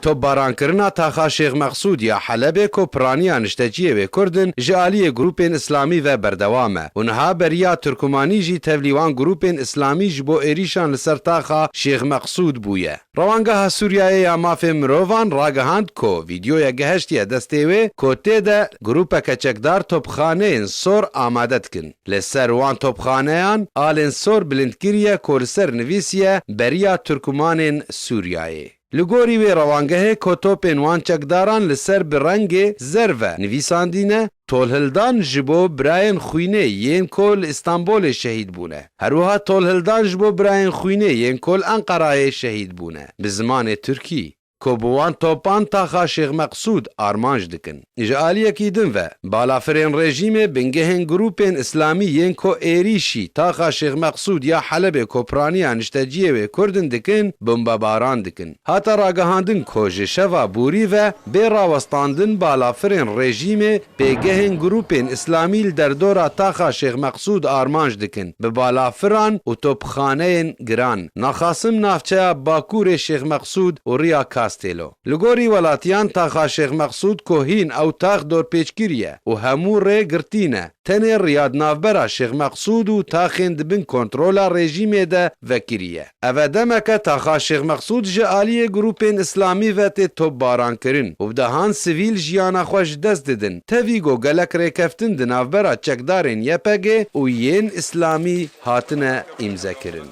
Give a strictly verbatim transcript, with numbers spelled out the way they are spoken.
Topbarankirina taxa Şêx Meqsûd ya Helebê ku piraniya nişteciyê wê Kurd in, ji aliyê grûpên Îslamî ve berdewam e û niha beriya Turkumanî jî tevlî wan grûpên Îslamî ji bo êrîşan li ser taxa Şêx Meqsûd bûye. Rewangeha Sûriyeyê ya Mafê Mirovan ragihand ku vîdyoyek gehiştiye destê wê ku tê de grûpeke çekdar topxaneyên sor amade dikin. Li ser wan topxaneyan alên sor bilind kiriye ku li ser nivîsiye beriya Turkumanên Sûriyeyê. Li gorî wê rewangehê ku topên wan çekdaran li ser bi rengê zer ve nivîsandîne, tolhildan ji bo birayên xwînê yên ku li Îstanbolê şehîd bûne. Her wiha tolhildan ji bo birayên xwînê yên ku li Enqerayê şehîd bûne, bi zimanê Tirkî, ku bi wan topan taxa Şêx Meqsûd armanc dikin. Ji aliyekî din ve, balafirên rejîmê bingehên grûpên Îslamî yên ku êrîşî taxa Şêx Meqsûd ya Helebê ku piraniya nişteciyê wê Kurd in dikin, bombebaran dikin. Hate ragihandin ku ji şeva borî ve bê rawestandin balafirên rejîmê pêgehên grûpên Îslamî li derdora taxa Şêx Meqsûd armanc dikin, bi balafiran û topxaneyên giran. Naxasim navçeya Bakurê Şêx Meqsûd û Riya Kastêlo. Li gorî welatiyan taxa Şêx Meqsûd ku hîn ew tax dorpêç kiriye û hemû rê girtî ne. Tenê riya di navbera Şêx Meqsûd û taxên di bin kontrola rejîmê de vekiriye. Ev e demeke taxa Şêx Meqsûd ji aliyê grûpên Îslamî ve tê topbarankirin û bi dehan sivîl jiyana xwe ji dest didin. Tevî ku gelek rêkeftin di navbera çekdarên Y P G û yên Îslamî hatine îmzekirin.